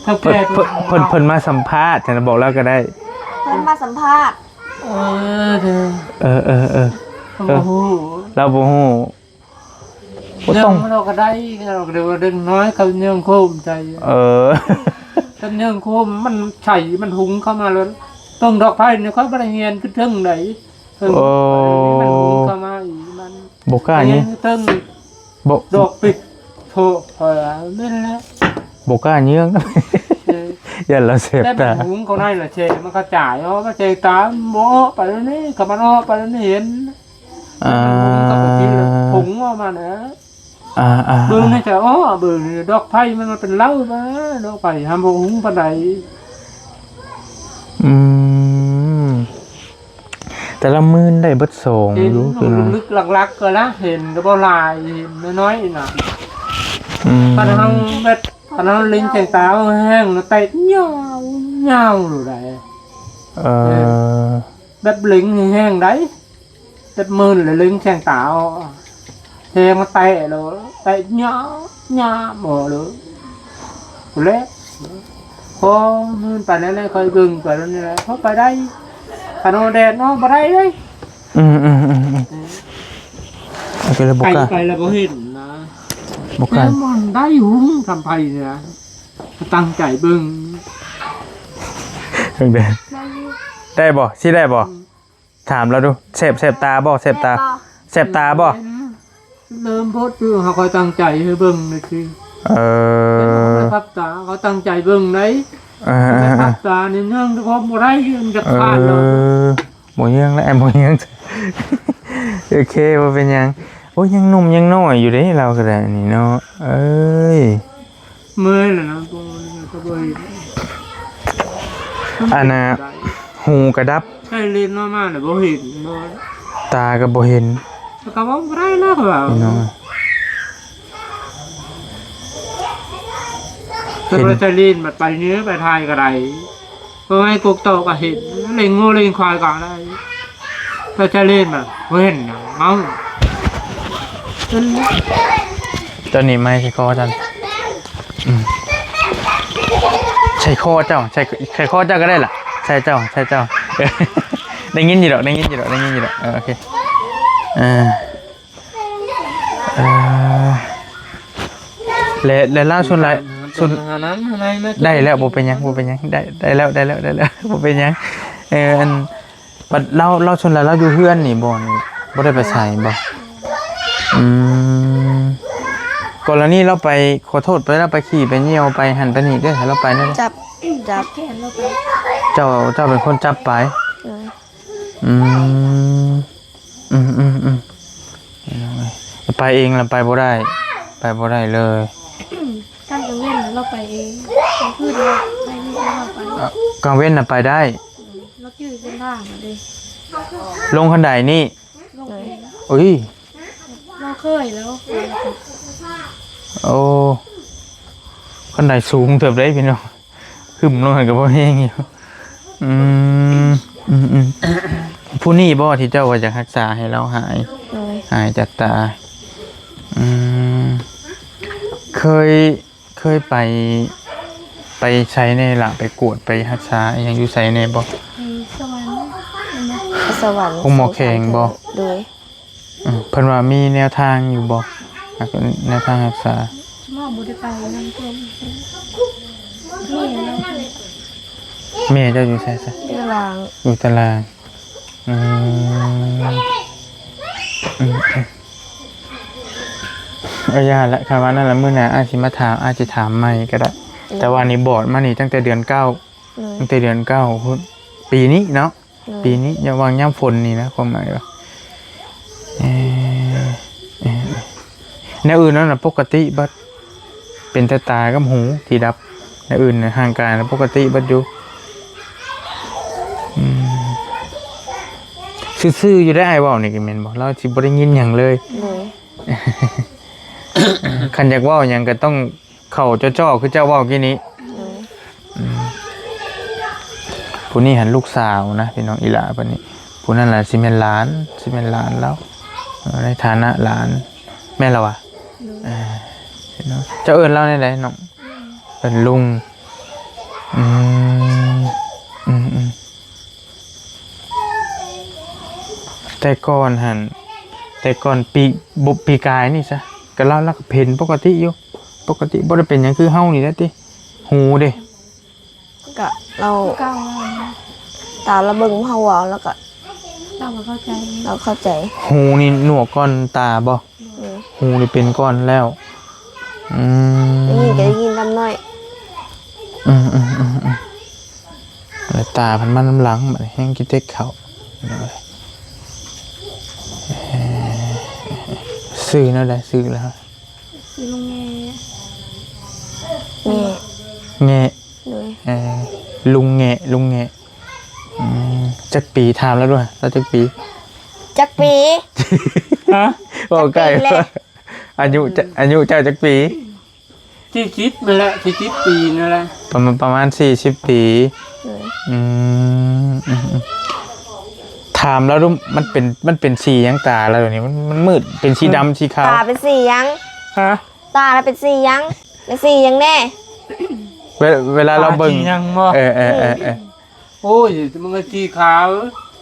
ເຖົ້າແກ່ ເພິ່ນ ເພິ່ນ ເພິ່ນມາສຳພາດຊັ້ນນະ ບອກລາວກໍໄດ້. ເພິ່ນມາສຳພາດ. ເອີ ເອີ ເອີ ເອີ ເອີ ເຮົາບໍ່ຮູ້ ເອີ ລາວບໍ່ຮູ້. ບໍ່ຕ້ອງ ເລື່ອງລາວກໍໄດ້ ລາວກໍໄດ້ວ່າເດັກນ້ອຍເຂົາເຍີງໂຄມໃຈ. ເອີ ຄັນເຍີງໂຄມມັນໃສ ມັນຫຸງເຂົ້າມາແລ້ວ ເບິ່ງດອກໄຟນີ້ ຂ້ອຍບໍ່ໄດ້ຮຽນຄືເຖິງໃດ. ເອີ ໂອ້ ມັນຫຸງເຂົ້າມາອີກ ມັນບໍ່ກ້າຍິງເຖິງ ບໍ່ ດອກປິດໂທ ເອີ ແມ່ນແຫຼະ ບໍ່ກ້າເຍີງ. ເອີ ຢ້ານລາວແສບຕາ ແຕ່ມັນຫຸງເຂົ້າໃນລະແຊ ມັນກະຈາຍອອກມາແສງຕາ ມັນບໍ່ອອກໄປແນວນີ້ ຄັນມັນອອກໄປແນວນີ້ເຫັນ. ອ່າ ຜົງອອກມານະ. ອ່າ ອ່າ ເບິ່ງໃນຈະ ອໍ ເບິ່ງດອກໄຟມັນເປັນເຫຼົ້າມາ ດອກໄຟຫາບໍ່ຫຸງປານໃດ. ອືມ ແຕ່ລະມື້ໄດ້ເບິດສອງຢູ່ ຄື ເຫັນລຶກໆຫຼັກໆກໍລະ ເຫັນກໍບໍ່ຫຼາຍ ເຫັນນ້ອຍໆນະ. ອືມ ຄັນເຮົາແບບ ຄັນເຮົາເລັງແສງຕາແຮງນະ ແຕກຍາວໆໂລດໃດ. ເອີ ເອີ ແບບເລັງແຮງໃດ ແບບມື່ນແລ້ວເລັງແສງຕາອອກ ແຮງມາແຕະໂລດ ແຕະຍາບຍາບບໍ່ໂລດ ພຸ້ນແຫຼະ. ພໍມື່ນໄປແລ້ວ ຄ່ອຍເບິ່ງໄປແລ້ວນີ້ແຫຼະ ພໍໄປໄດ້. ຄັນວ່າແດດເນາະ ບໍ່ໄດ້ເລີຍ. ອືມ ອືມ ອືມ ອືມ ເອີ ກໍເລີຍບໍ່ກ້າ ໄປແລ້ວບໍ່ເຫັນນະ ບໍ່ກ້າ ແຕ່ມັນໄດ້ຫຸງທຳໄພນີ້ນະ ຕັ້ງໃຈເບິ່ງ. ເບິ່ງເດ້ ໄດ້ບໍ່? ຊິໄດ້ບໍ່? ອືມ ຖາມລາວດູ ແສບ ແສບຕາບໍ່? ແສບຕາ ແສບຕາບໍ່? ເລີ່ມໂພດຢູ່ ເຮົາຄ່ອຍຕັ້ງໃຈໃຫ້ເບິ່ງນີ້ຄື ເອີ ແຕ່ບໍ່ໄດ້ພັບຕາ ເຂົາຕັ້ງໃຈເບິ່ງໄດ໋. ເອີ ເອີ ເອີ ພັບຕານີ້ຍັງບໍ່ໄດ້ ມັນຈະຂາດແລ້ວ. ເອີ ບໍ່ເຍືອງແລ້ວ ບໍ່ເຍືອງ. ໂອເຄ ບໍ່ເປັນຫຍັງ. ໂອ້ຍ ຍັງໜຸ່ມຍັງນ້ອຍຢູ່ເດ້ ລາວກໍໄດ້ນີ້ເນາະ. ເອີຍ ເມື່ອຍແລ້ວນະ ບໍ່ ກໍບໍ່ເຫັນ. ອັນນ່າ ຫູກະດັບ ໃຊ້ເລນມາໆ ແລ້ວບໍ່ເຫັນ ບໍ່ ຕາກໍບໍ່ເຫັນ ແລ້ວກໍເວົ້າບໍ່ໄດ້ແລ້ວ ເຂົາວ່າ ພີ່ນ້ອງ ເຫັນ ແຕ່ວ່າໃຊ້ເລນບັດໄປເໜືອໄປຖ່າຍກໍໄດ້. ເອີ ໃຫ້ກົກຕອກກະເຫັນ ເລັງງົວເລັງຄວາຍກະໄດ້ ແຕ່ຈະເລັງນະ ບໍ່ເຫັນຫຍັງ. ເອົ້າ ຕອນນີ້ໄມ້ໃສ່ຄໍເຈົ້າ ອືມ ໃສ່ຄໍເຈົ້າ ໃສ່ ໃສ່ຄໍເຈົ້າກໍໄດ້ລະ ໃສ່ເຈົ້າ ໃສ່ເຈົ້າ ເອີ ໄດ້ຍິນຢູ່ດອກ ໄດ້ຍິນຢູ່ດອກ ໄດ້ຍິນຢູ່ດອກ ເອີ ໂອເຄ ເອີ. ເອີ ແລະ ແລະລາວສ່ວນຫຼາຍ ສ່ວນ ໄດ້ແລ້ວ ບໍ່ເປັນຫຍັງ ບໍ່ເປັນຫຍັງ ໄດ້ ໄດ້ແລ້ວ ໄດ້ແລ້ວ ໄດ້ແລ້ວ ບໍ່ເປັນຫຍັງ. ເອີ ອັນ ບັດລາວ ລາວສ່ວນຫຼາຍລາວຢູ່ເຮືອນນີ້ບໍ່ ນີ້ບໍ່ໄດ້ໄປໃສບໍ່? ອືມ ກໍລະນີລາວໄປ ຂໍໂທດ ໄປ ລາວໄປຂີ້ໄປຍ່ຽວໄປຫັ້ນໄປນີ້ເດ້ ໃຫ້ລາວໄປນັ້ນ ຈັບ ຈັບແຂນລາວໄປ ເຈົ້າ ເຈົ້າເປັນຄົນຈັບໄປ? ໂດຍ. ອືມ ອືມໆໆ ໄປເອງລະໄປບໍ່ໄດ້ ໄປບໍ່ໄດ້ເລີຍ. ກາງເວັນລາວໄປເອງ ກາງຄືນລາວໄປນີ້ລາວໄປ ເອີ ກາງເວັນນະໄປໄດ້ ລາວຈື່ເສັ້ນທາງເດ້ ລົງຄັນໄດນີ້ ລົງເອງ ໂອ້ຍ ລາວເຄີຍແລ້ວ. ໂອ້ ຄັນໄດສູງເຕີບເດ້ພີ່ນ້ອງ. ຫຶ້ມລົງຫັ້ນກໍພໍແຮງຢູ່. ອືມ ອືມໆ ຜູ້ນີ້ບໍ່ທີ່ເຈົ້າວ່າຢາກຮັກສາໃຫ້ລາວຫາຍ? ໂດຍ. ຫາຍຈາກຕາ. ອືມ ເຄີຍ ເຄີຍໄປ ໄປໃສແດ່ລະ? ໄປກວດໄປຮັກສາອີ່ຫຍັງຢູ່ໃສແດ່ບໍ່? ໄປສະຫວັນ ແມ່ນບໍ່? ສະຫວັນ ໂຮງໝໍແຂວງບໍ່? ໂດຍ. ອືມ ເພິ່ນວ່າມີແນວທາງຢູ່ບໍ່? ແນວທາງຮັກສາ? ໝໍບໍ່ໄດ້ໄປນຳເພິ່ນ. ແມ່ເຈົ້າຢູ່ໃສຊະ? ຢູ່ຕາລາງ. ຢູ່ຕາລາງ. ອືມ ອືມໆ ເອີ ຢ່າລະ ຄັນວ່ານັ້ນລະ ມື້ໜ້າອ້າຍຊິມາຖາມ ອ້າຍຊິຖາມໃໝ່ກໍໄດ້. ໂດຍ. ແຕ່ວ່ານີ້ບອດມານີ້ຕັ້ງແຕ່ເດືອນເກົ້າ. ໂດຍ. ຕັ້ງແຕ່ເດືອນເກົ້າພຸ້ນ ປີນີ້ເນາະ. ໂດຍ. ປີນີ້ ຍາມວ່າງຍາມຝົນນີ້ນະ ຄວາມໝາຍວ່າ ເອີ ເອີ ເອີ ແນວອື່ນນັ້ນນະປົກກະຕິເບິດ ເປັນແຕ່ຕາກັບຫູທີ່ດັບ ແນວອື່ນນະຮ່າງກາຍນະປົກກະຕິເບິດຢູ່. ອືມ ຊື່ໆຢູ່ໄດ໋ ອ້າຍເວົ້ານີ້ກໍແມ່ນບໍ່? ລາວຊິບໍ່ໄດ້ຍິນຫຍັງເລີຍ. ໂດຍ. ຄັນຢາກເວົ້າຫຍັງກໍຕ້ອງ ເຂົ້າເຈາະໆ ຄືເຈົ້າເວົ້າກີ້ນີ້. ໂດຍ. ອືມ ຜູ້ນີ້ຫັ້ນລູກສາວນະ ພີ່ນ້ອງ ອີຫຼ້າເພິ່ນນີ້. ຜູ້ນັ້ນລະຊິແມ່ນຫຼານ ຊິແມ່ນຫຼານລາວ ເອີ ໃນຖານະຫຼານ ແມ່ນລະວະ? ໂດຍ. ເອີ ເຈົ້າເອີ້ນລາວແນວໃດນ້ອງ? ເອີ້ນລຸງ. ອືມ ອືມໆ. ແຕ່ກ່ອນຫັ້ນ ແຕ່ກ່ອນປີ ບໍ່ ປີກາຍນີ້ຊະ ກໍລາວ ລາວກໍເຫັນປົກກະຕິຢູ່ ປົກກະຕິ ບໍ່ໄດ້ເປັນຫຍັງຄືເຮົານີ້ແຫຼະຕິ. ຫູເດ? ກະລາວ ຕາລາວເບິ່ງເຮົາເວົ້າ ລາວກະ ລາວກໍເຂົ້າໃຈ ລາວເຂົ້າໃຈ. ຫູນີ້ໜວກກ່ອນຕາບໍ່? ເອີ ຫູນີ້ເປັນກ່ອນແລ້ວ. ອືມ ໄດ້ຍິນກໍໄດ້ຍິນນຳໜ້ອຍ. ອືມໆໆໆ ແລ້ວຕາເພິ່ນມານຳຫຼັງ ບັດນີ້ແຮງກິເຕັກເຂົ້າ. ຊື່ແນວໃດ? ຊື່ແລ້ວ ຊື່ລຸງແງ ແງ ແງ. ໂດຍ. ເອີ ລຸງແງ ລຸງແງ. ອືມ ຈັກປີ? ຖາມລາວດ້ວຍ ລາວຈັກປີ? ຈັກປີ? ຮະ? ເວົ້າໃກ້ ຈັກປີແລ້ວ? ອາຍຸ ອືມ ອາຍຸເຈົ້າຈັກປີ? ສີ່ສິບນັ້ນແຫຼະ ສີ່ສິບປີນັ້ນແຫຼະ ປະມານ ປະມານສີ່ສິບປີ. ໂດຍ. ອືມ ອືມໆ ຖາມລາວດູ ມັນເປັນ ມັນເປັນສີຫຍັງຕາລາວດຽວນີ້? ມັນ ມັນມືດ ເປັນສີດຳ ອືມ ສີຂາວ? ຕາເປັນສີຫຍັງ? ຮະ? ຕາລາວເປັນສີຫຍັງ? ເປັນສີຫຍັງແດ່? ເວ ເວລາລາວເບິ່ງ ຕາສີຫຍັງບໍ? ເອີໆໆໆ ໂອ້ຍ ມັນກໍສີຂາວ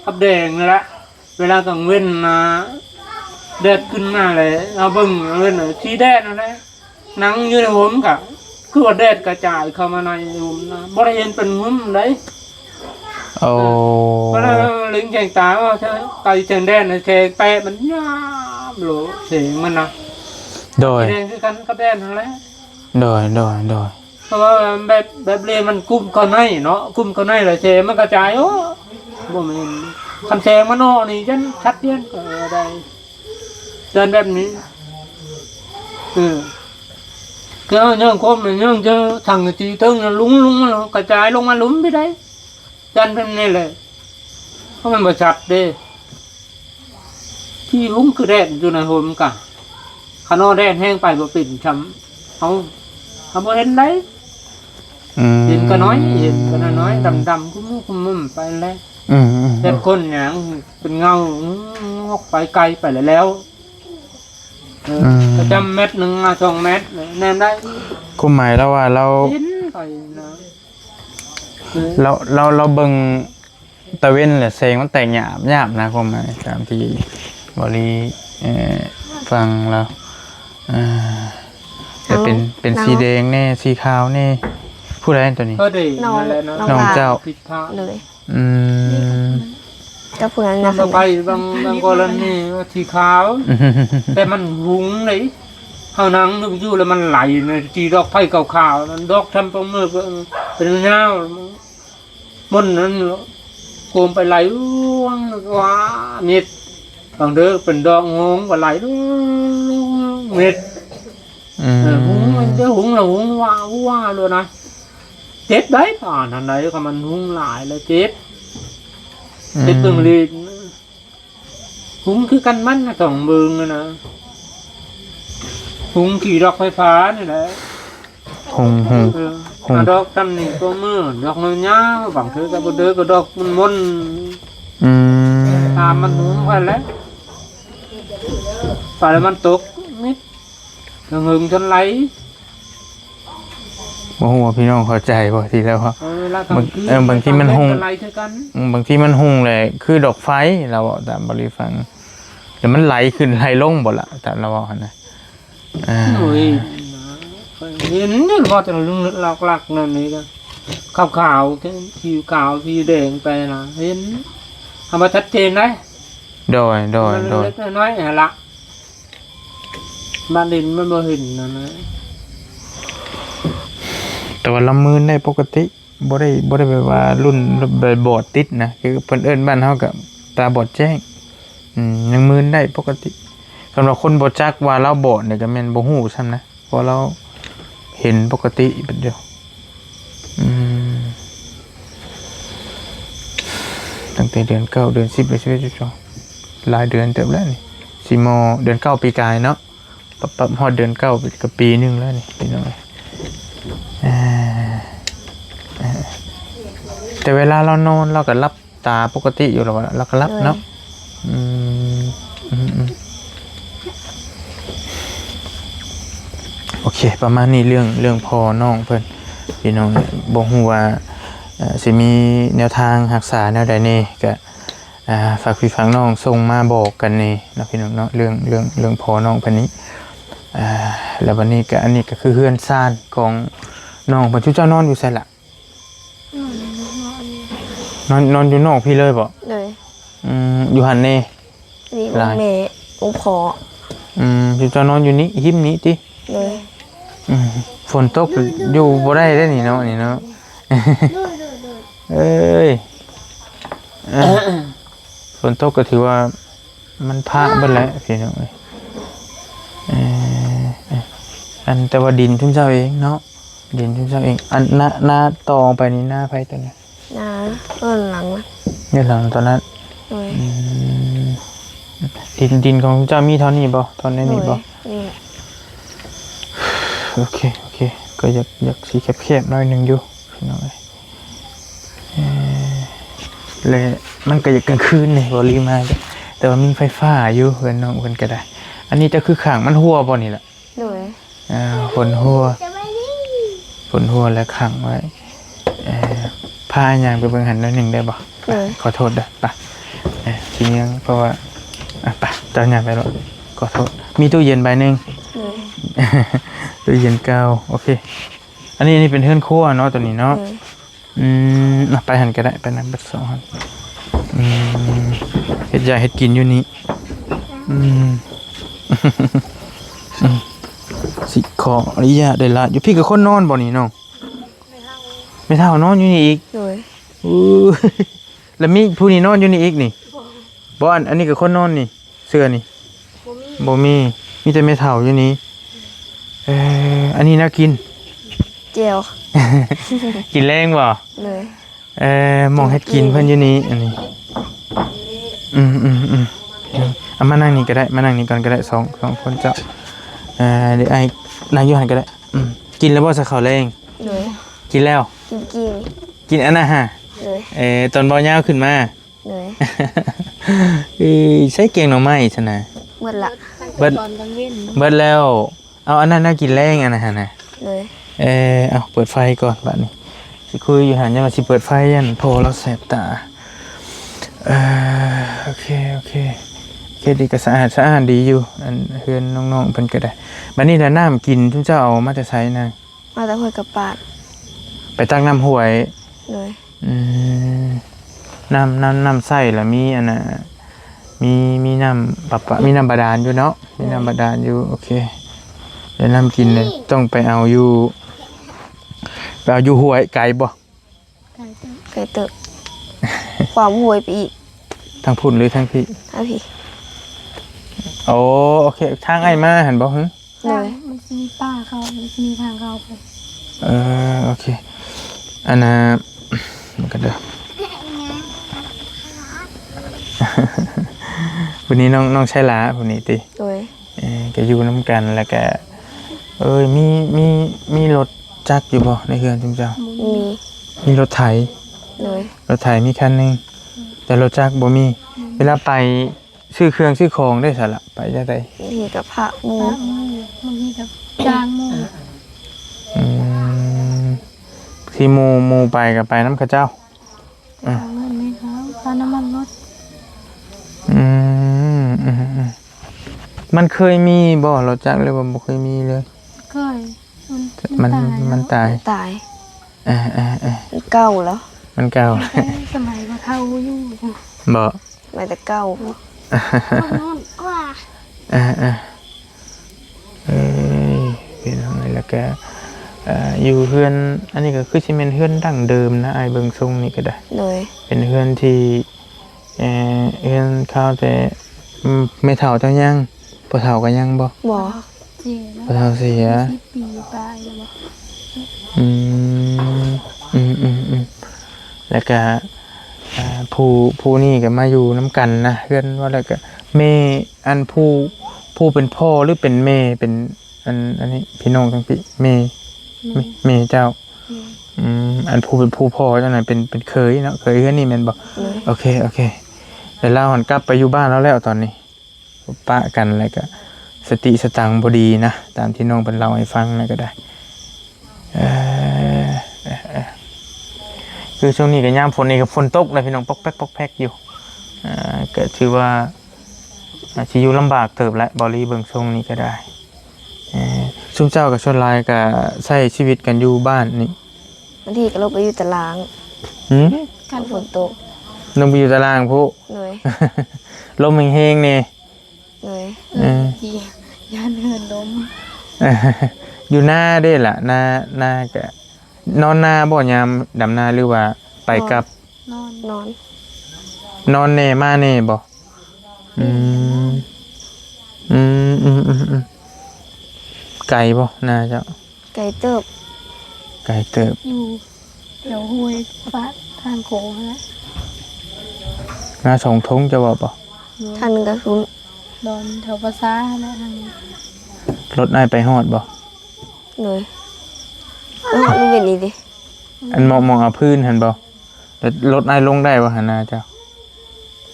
ກັບແດງນັ້ນແຫຼະ. ເວລາກາງເວັນນະ ແດດຂຶ້ນມາແລ້ວ ເຮົາເບິ່ງເອີນະ ສີແດດນັ້ນແຫຼະ. ນັ່ງຢູ່ໃນຮົ່ມກະ ຄືວ່າແດດກະຈາຍເຂົ້າມາໃນຮົ່ມນະ ບໍ່ໄດ້ເຫັນເປັນຫຸ່ມໃດ. ໂອ້ ເວລາເລັງແສງຕາ ວ່າໄກແສງແດດນະ ແສງແປະມັນຍາມໂລ ແສງມັນນະ. ໂດຍ. ແດງຄືກັນກັບແດດຫັ້ນແຫຼະ. ໂດຍ ໂດຍ ໂດຍ. ເພາະວ່າແບບ ແບບເລມັນກຸ້ມເຂົ້າໃນເນາະ ກຸ້ມເຂົ້າໃນແລ້ວແສງມັນກະຈາຍ ໂອ້ ບໍ່ແມ່ນ ຄັນແສງມັນອອກນີ້ ຈັ່ງຊັດເຈນກໍໄດ້ ເປັນແບບນີ້. ເອີ ເຈົ້າ ຍ້ອນຄວາມ ຍ້ອນເຈົ້າຖັງກະຈີເທິງນັ້ນ ຫຼຸງ ຫຼຸງມາ ກະຈາຍລົງມາຫຼຸມໄປໄດ້ ຈັນເປັນນີ້ແຫຼະ ເພາະມັນບໍ່ຊັດເດ້ ທີ່ຮຸ້ງຄືແດດຢູ່ໃນໂຮມກະ ຄັນວ່າແດດແຮງໄປບໍ່ເປັນຊ່ຳ ເຮົາ ເຮົາບໍ່ເຫັນໄດ້ ອືມ ເຫັນກະນ້ອຍ ເຫັນກະນ້ອຍໆ ດຳໆ ກຸມໆ ໄປແລ້ວ ອືມໆໆ ແຕ່ຄົນຫຍັງເປັນເງົາ ອອກໄປໄກໄປແລ້ວ ເອີ ອືມ ປະຈຳແມັດໜຶ່ງມາສອງແມັດ ແນມໄດ້ ຄວາມໝາຍລາວວ່າລາວ ເຫັນໄປນະ ລາວ ລາວ ລາວເບິ່ງຕາເວັນແລ້ວແສງມັນແຕກຫຍາບໆນະ ຄວາມໝາຍຕາມທີ່ບໍລີ ເອີ ຟັງລາວ ອ່າ ຈະເປັນ ເອົາ ເປັນ ເອົາ ສີແດງແດ່ ສີຂາວແດ່ ຜູ້ໃດຕົວນີ້? ເອີ ເດ້ ນ້ອງ ນັ້ນແຫຼະ ນ້ອງ ນ້ອງເຈົ້າ ຜິດພາດ ໂດຍ ອືມ ກັບຜູ້ນັ້ນນະ ໄປບາງ ບາງກໍລະນີວ່າສີຂາວ ແຕ່ມັນຫຸງເດ້ ເຮົານັ່ງຢູ່ແລ້ວມັນໄຫຼນະ ຈີດອກໄຟຂາວໆນັ້ນ ດອກທຳປະເມີເປັນຍາວ ມັນນັ້ນໂກມໄປໄຫຼ ວ້າ ເມັດ ບາງເທື່ອເປັນດອກໂງງກໍໄຫຼ ເມັດ ອືມ ເອີ ຫຸງ ມັນຈະຫຸງລະຫຸງ ວ້າ ວ້າໂລດນະ ເຈັບໄດ໋ ປານນັ້ນໄດ໋ ຄັນມັນຫຸງຫຼາຍລະເຈັບ ອືມ ເຈັບເບິ່ງລີດ ຫຸງຄືກັນມັນນະ ສອງເບິ່ງນະ ຫຸງຂີ້ດອກໄຟຟ້ານີ້ແຫຼະ ຫຸງ ຫຸງ ເອີ ຫຸງ ດອກຕຳນີ້ໂຕມື ດອກຍາວໆ ບາງເທື່ອກໍບໍ່ເດີ ກໍດອກມົນໆ ອືມ ຕາມມັນຫຸງໄປແຫຼະ ໄປແລ້ວມັນຕົກມິດ ເຫິງໆ ຈົນໄຫຼ ບໍ່ຮູ້ວ່າພີ່ນ້ອງເຂົ້າໃຈບໍ່ ທີ່ລາວວ່າ ເອີ ເວລາກາງຄືນ ເອີ ບາງທີມັນຫຸງ ກໍໄຫຼຄືກັນ ອືມ ບາງທີມັນຫຸງແຫຼະ ຄືດອກໄຟ ລາວເວົ້າຕາມບໍລີຟັງ ແລ້ວມັນໄຫຼຂຶ້ນໄຫຼລົງບໍ່ລະ ຕາມລາວເວົ້າຫັ້ນນະ ອ່າ ໂອ້ຍ ເຫັນຢູ່ ເວົ້າແຕ່ລະເລື່ອງຫຼັກໆ ນັ້ນນີ້ກໍຂາວໆ ຂຽວຂາວ ສີແດງໄປນະ ເຫັນ ເອົາມາຊັດເຈນໄດ໋ ໂດຍ ໂດຍ ມັນ ໂດຍ ເລັກໆ ນ້ອຍໆ ຫັ້ນລະ ບ້ານອື່ນມັນບໍ່ເຫັນຫັ້ນນະ ແຕ່ວ່າລຳມືນໄດ້ປົກກະຕິ ບໍ່ໄດ້ ບໍ່ໄດ້ແບບວ່າລຸ້ນແບບບອດຕິດນະ ຄືເພິ່ນເອີ້ນບ້ານເຮົາກໍຕາບອດແຈ້ງ ອືມ ຍັງມືນໄດ້ປົກກະຕິ ຄັນວ່າຄົນບໍ່ຈັກວ່າລາວບອດນີ້ກໍແມ່ນບໍ່ຮູ້ຊ້ຳນະ ເພາະລາວເຫັນປົກກະຕິເບິດຢູ່ ອືມ ຕັ້ງແຕ່ເດືອນເກົ້າ ເດືອນສິບ ເດືອນສິບເອັດ ສິບສອງ ຫຼາຍເດືອນເຕີບແລ້ວນີ້ ຊິມໍ ເດືອນເກົ້າປີກາຍເນາະ ປັບ ປັບຮອດເດືອນເກົ້າກໍປີໜຶ່ງແລ້ວນີ້ພີ່ນ້ອງເອີຍ ເອີ ເອີ ແຕ່ເວລາລາວນອນລາວກໍຫຼັບຕາປົກກະຕິຢູ່ແລ້ວ ລາວກໍຫຼັບເນາະ ໂດຍ ອືມ ອືມ ອືມ ໂອເຄ ປະມານນີ້ເລື່ອງ ເລື່ອງພໍ່ນ້ອງເພິ່ນ ພີ່ນ້ອງ ບໍ່ຮູ້ວ່າ ເອີ ຊິມີແນວທາງຮັກສາແນວໃດແດ່ ກະ ອ່າ ຝາກພີ່ຝາກນ້ອງສົ່ງມາບອກກັນແດ່ເນາະ ພີ່ນ້ອງເນາະ ເລື່ອງ ເລື່ອງ ເລື່ອງພໍ່ນ້ອງເພິ່ນນີ້ ອ່າ ແລ້ວບັດນີ້ກະ ອັນນີ້ກະຄືເຮືອນຊານຂອງນ້ອງເພິ່ນ ຊຸມເຈົ້ານອນຢູ່ໃສລະ? ນອນ ນອນຢູ່ນອກພີ້ເລີຍບໍ? ໂດຍ ອືມ ຢູ່ຫັ້ນເນ ນີ້ ຫຼາຍ ແມ່ ອົງພໍ່ ອືມ ຊຸມເຈົ້ານອນຢູ່ນີ້ ຮິມນີ້ຕິ? ໂດຍ ອືມ ຝົນຕົກຢູ່ບໍ່ໄດ້ເດ້ນີ້ເນາະ ນີ້ເນາະ ເອີຍ ເອີ ຝົນຕົກກໍຖືວ່າມັນພະເບິດແຫຼະພີ່ນ້ອງເອີຍ ເອີ ອັນ ແຕ່ວ່າດິນຊຸມເຈົ້າເອງເນາະ ດິນຊຸມເຈົ້າເອງ ອັນ ນາ ນາຕໍ່ໄປນີ້ ນາໃຜຕົວນີ້? ນາເຮືອນຫຼັງນັ້ນ ເຮືອນຫຼັງຕົວນັ້ນ ໂດຍ ອືມ ດິນ ດິນຂອງເຈົ້າມີເທົ່ານີ້ບໍ່? ເທົ່າໃນນີ້ບໍ່? ໂດຍ ນີ້ແຫຼະ ໂອເຄ ໂອເຄ ກໍຢາກ ຢາກຊິແຄບໆ ໜ້ອຍໜຶ່ງຢູ່ພີ່ນ້ອງເອີຍ ເອີ ແລະ ມັນກໍຢາກກາງຄືນນີ້ ບໍ່ລີມາ ແຕ່ວ່າມີໄຟຟ້າຢູ່ ເຮືອນນ້ອງເພິ່ນກໍໄດ້ ອັນນີ້ເຈົ້າຄືຂ້າງມັນຮົ່ວບໍ່ນີ້ລະ? ໂດຍ ອ່າ ຝົນຮົ່ວ ຝົນຮົ່ວແລ້ວຂັງໄວ້ ເອີ ພາຍ່າງໄປເບິ່ງຫັ້ນໜ້ອຍໜຶ່ງໄດ້ບໍ່? ໂດຍ ຂໍໂທດເດີ ໄປ ເອີ ຊິຍ່າງ ເພາະວ່າ ອ່ະ ໄປ ເຈົ້າຍ່າງໄປໂລດ ຂໍໂທດ ມີຕູ້ເຢັນໃບໜຶ່ງ ໂດຍ ຕູ້ເຢັນເກົ່າ ໂອເຄ ອັນນີ້ ອັນນີ້ເປັນເຮືອນຄົວເນາະ ຕົວນີ້ເນາະ ໂດຍ ອືມ ອ່ະ ໄປຫັ້ນກໍໄດ້ ໄປນຳເບິດສອງຫັ້ນ ອືມ ເຮັດຢາກເຮັດກິນຢູ່ນີ້ ອືມ ອືມ ຊິຂໍອະນຸຍາດໄດ້ລະ ຢູ່ພີ້ກໍຄົນນອນບໍ່ນີ້ນ້ອງ? ແມ່ເຖົ້ານອນຢູ່ນີ້ອີກ ໂດຍ ອູ້ ແລ້ວມີຜູ້ນີ້ນອນຢູ່ນີ້ອີກນີ້? ບໍ່ ບໍ່ ອັນ ອັນນີ້ກໍຄົນນອນນີ້ ເຊື່ອນີ້ ບໍ່ມີ ບໍ່ມີ ມີແຕ່ແມ່ເຖົ້າຢູ່ນີ້ ເອີ ອັນນີ້ແນວກິນ ແຈ່ວ ກິນແລງບໍ່? ໂດຍ ເອີ ໝ່ອງເຮັດກິນເພິ່ນຢູ່ນີ້ ອັນນີ້ ອືມໆໆ ເອົາມານັ່ງນີ້ກໍໄດ້ ມານັ່ງນີ້ກ່ອນກໍໄດ້ ສອງ ສອງຄົນເຈົ້າ ເອີ ດຽວອ້າຍນັ່ງຢູ່ຫັ້ນກໍໄດ້ ອືມ ກິນແລ້ວບໍ່ຊະເຂົ້າແລງ? ໂດຍ ກິນແລ້ວ ກິນ ກິນ ກິນອັນນັ້ນຫາ? ໂດຍ ເອີ ຕອນເບົາຍາວຂຶ້ນມາ ໂດຍ ເອີ ໃຊ້ແກງໜໍ່ໄມ້ຊັ້ນນະ ໝົດລະ ເບິດ ຕອນກາງເວັນ ເບິດແລ້ວ ເອົາອັນນັ້ນແນວກິນແລງອັນນັ້ນຫັ້ນນະ ໂດຍ ເອີ ເອົາເປີດໄຟກ່ອນບາດນີ້ ຊິຄຸຍຢູ່ຫັ້ນ ຍັງວ່າຊິເປີດໄຟ ຢ້ານພໍ່ລາວແສບຕາ ເອີ ໂອເຄ ໂອເຄ ເຂດນີ້ກໍສະອາດສະອ້ານດີຢູ່ ອັນເຮືອນນ້ອງໆເພິ່ນກໍໄດ້ ບາດນີ້ລະນ້ຳກິນ ຊຸມເຈົ້າເອົາມາແຕ່ໃສນາງ? ມາແຕ່ຫ້ວຍກະປາດ ໄປຕັກນ້ຳຫ້ວຍ ໂດຍ ອືມ ນ້ຳ ນ້ຳ ນ້ຳໃຊ້ລະມີອັນນ່າ ມີ ມີນ້ຳປະປາ ມີນ້ຳບາດານຢູ່ເນາະ ມີນ້ຳບາດານຢູ່ ໂອເຄ ແລ້ວນ້ຳກິນເລີຍ ຕ້ອງໄປເອົາຢູ່ ໄປເອົາຢູ່ຫ້ວຍ ໄກບໍ່? ໄກເຕີບ ໄກເຕີບ ຂ້າມຫ້ວຍໄປອີກ ທາງພຸ້ນຫຼືທາງພີ້? ທາງພີ້ ໂອ ໂອເຄ ທາງອ້າຍມາຫັ້ນບໍ່? ໂດຍ ມັນຊິມີປ່າເຂົ້າ ມັນຊິມີທາງເຂົ້າໄປ ເອີ ໂອເຄ ອັນນ່າ ມັນກໍເດີ ຜູ້ນີ້ນ້ອງ ນ້ອງໄຊລາຜູ້ນີ້ຕິ? ໂດຍ ເອີ ກໍຢູ່ນຳກັນ ແລ້ວກໍ ເອີຍ ມີ ມີ ມີລົດຈັກຢູ່ບໍ່ໃນເຮືອນຊຸມເຈົ້າ? ມີ ມີລົດໄຖ ໂດຍ ລົດໄຖມີຄັນໜຶ່ງ ແຕ່ລົດຈັກບໍ່ມີ ເວລາໄປ ຊື້ເຄື່ອງຊື້ຂອງໄດ້ໃສລະ ໄປຈັ່ງໃດ? ບາງທີກໍພາໝູ່ ບາງທີກໍຈ້າງໝູ່ ອືມ ທີ່ໝູ່ ໝູ່ໄປກໍໄປນຳເຂົາເຈົ້າ ເອົາເງິນໃຫ້ເຂົາ ຄ່ານ້ຳມັນລົດ ອືມ ອືມ ອືມ ມັນເຄີຍມີບໍ່ລົດຈັກ ຫຼືວ່າບໍ່ເຄີຍມີເລີຍ? ເຄີຍ ມັນ ມັນຕາຍ ມັນຕາຍ ຕາຍ ເອີ ເອີ ເອີ ມັນເກົ່າແລ້ວ ມັນເກົ່າ ແຕ່ສະໄໝບໍ່ເຖົ້າຢູ່ ບໍ່ ສະໄໝແຕ່ເກົ່າ ເອີ ເອີ ເອີ ເປັນຈັ່ງໃດ ແລ້ວກະ ເອີ ຢູ່ເຮືອນ ອັນນີ້ກໍຄືຊິແມ່ນເຮືອນດັ້ງເດີມນະ ອ້າຍເບິ່ງຊົງນີ້ກໍໄດ້ ໂດຍ ເປັນເຮືອນທີ່ ເອີ ເຮືອນຄາວແຕ່ ອືມ ແມ່ເຖົ້າເຈົ້າຍັງ? ພໍ່ເຖົ້າກໍຍັງບໍ່? ບໍ່ ພໍ່ເຖົ້າເສຍ ສິບປີປາຍແລ້ວບໍ່? ອືມ ອືມໆໆ ແລ້ວກະ ອ່າ ຜູ້ ຜູ້ນີ້ກໍມາຢູ່ນຳກັນນະ ເຮືອນວ່າແລ້ວກໍແມ່ ອັນຜູ້ ຜູ້ເປັນພໍ່ ຫຼືເປັນແມ່ ເປັນ ອັນ ອັນນີ້ພີ່ນ້ອງທັງພີ້ ແມ່ ແມ່ ແມ່ເຈົ້າ ອືມ ອັນຜູ້ເປັນຜູ້ພໍ່ເຈົ້ານັ້ນເປັນ ເປັນເຂີຍເນາະ ເຂີຍເຮືອນນີ້ແມ່ນບໍ່? ໂດຍ ໂອເຄ ໂອເຄ ແລ້ວລາວຫັ້ນກັບໄປຢູ່ບ້ານລາວແລ້ວຕອນນີ້ ປະກັນ ແລ້ວກະສະຕິສະຕັງບໍ່ດີນະ ຕາມທີ່ນ້ອງເພິ່ນເລົ່າໃຫ້ຟັງນັ້ນກໍໄດ້ ເອີ ເອີ ເອີ ຄືຊ່ວງນີ້ກໍຍາມຝົນນີ້ກໍຝົນຕົກນະພີ່ນ້ອງ ປອກແປກ ປອກແປກຢູ່ ເອີ ກໍຖືວ່າ ອາດຊິຢູ່ລຳບາກເຕີບແຫຼະ ເບົາລີເບິ່ງຊົງນີ້ກໍໄດ້ ເອີ ຊຸມເຈົ້າກໍສ່ວນຫຼາຍກໍໃຊ້ຊີວິດກັນຢູ່ບ້ານນີ້ ບາງທີກໍລົງໄປຢູ່ຕາລາງ ຫືມ ຄັນຝົນຕົກ ລົງໄປຢູ່ຕາລາງພຸ້ນ ໂດຍ ລົມແຮງໆແດ່ ໂດຍ ເອີ ຢ້ານເຮືອນລົ້ມ ຢູ່ນາເດ້ລະ ນາ ນາກະ ນອນນາບໍ່ ຍາມດຳນາ ຫຼືວ່າໄປກັບ? ນອນ ນອນ ນອນແດ່ມາແດ່ບໍ່? ອືມ ອືມ ອືມ ອືມ ອືມ ໄກບໍ່ນາເຈົ້າ? ໄກເຕີບ ໄກເຕີບ ຢູ່ແຖວຫ້ວຍປາກທາງໂຂງຫັ້ນແຫຼະ ນາສອງທົ່ງເຈົ້າເວົ້າບໍ່? ໂດຍ ທາງໜຶ່ງກໍພຸ້ນ ດອນແຖວປາສາຫັ້ນແຫຼະ ທາງນີ້ ລົດອ້າຍໄປຮອດບໍ່? ໂດຍ ໄປຮອດເວັນນີ້ເດ ອັນໝ່ອງ ໝ່ອງເອົາພື້ນຫັ້ນບໍ່? ລົດອ້າຍລົງໄດ້ບໍ່ຫັ້ນນາເຈົ້າ?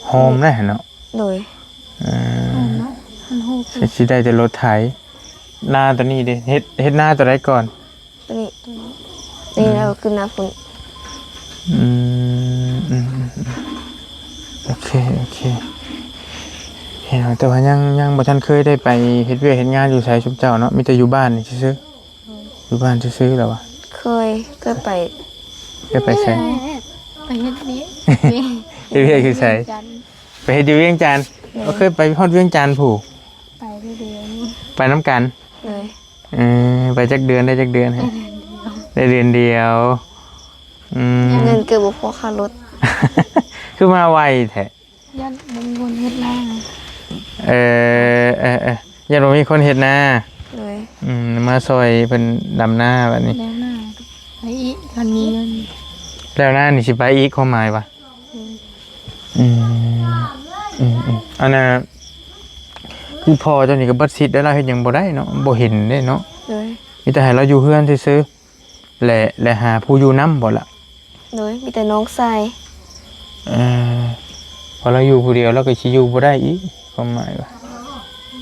ໂຮມໄດ້ຫັ້ນເນາະ ໂດຍ ເອີ ມັນໂຮມ ຊິ ຊິໄດ້ແຕ່ລົດໄຖ ນາໂຕນີ້ເດ ເຮັດ ເຮັດນາໂຕໃດກ່ອນ? ໂຕນີ້ ໂຕນີ້ ນີ້ແລ້ວຂຶ້ນນາພຸ້ນ ອືມ ອືມ ອືມ ອືມ ໂອເຄ ໂອເຄ ເຫັນແຕ່ວ່າຍັງ ຍັງບໍ່ທັນເຄີຍໄດ້ໄປເຮັດວຽກເຮັດງານຢູ່ໃສຊຸມເຈົ້າເນາະ ມີແຕ່ຢູ່ບ້ານນີ້ຊື່ໆ ໂດຍ ຢູ່ບ້ານຊື່ໆແລ້ວວະ? ເຄີຍ ເຄີຍໄປ ເຄີຍໄປໃສ? ໄປເຮັດວຽກ ເຮັດວຽກຢູ່ໃສ? ວຽງຈັນ ໄປເຮັດຢູ່ວຽງຈັນ ໂດຍ ບໍ່ເຄີຍໄປຮອດວຽງຈັນພຸ້ນ ໄປເທື່ອດຽວນີ້ ໄປນຳກັນ ໂດຍ ເອີ ໄປຈັກເດືອນ ໄດ້ຈັກເດືອນ? ໄດ້ເດືອນດຽວ ໄດ້ເດືອນດຽວ ອືມ ເງິນເກີດບໍ່ພໍຄ່າລົດ ຄືມາໄວແທ້? ຢ້ານບໍ່ມີຄົນເຮັດນາ ເອີ ເອີ ເອີ ຢ້ານບໍ່ມີຄົນເຮັດນາ ໂດຍ ອືມ ມາຊ່ອຍເພິ່ນດຳນາບັດນີ້ ແລ້ວນາໄປອີກ ຄັນມີເງິນ ແລ້ວນານີ້ຊິໄປອີກ ຄວາມໝາຍວ່າ ອືມ ອືມ ອືມ ອືມ ອັນນ່າ ຄືພໍ່ເຈົ້ານີ້ກໍເບິດສິດແລ້ວ ລາວເຮັດຫຍັງບໍ່ໄດ້ເນາະ ບໍ່ເຫັນເດ້ເນາະ ໂດຍ ມີແຕ່ໃຫ້ລາວຢູ່ເຮືອນຊື່ໆ ແລະ ແລະຫາຜູ້ຢູ່ນຳບໍ່ລະ? ໂດຍ ມີແຕ່ນ້ອງຊາຍ ເອີ ເພາະລາວຢູ່ຜູ້ດຽວ ລາວກໍຊິຢູ່ບໍ່ໄດ້ອີກ ຄວາມໝາຍວ່າ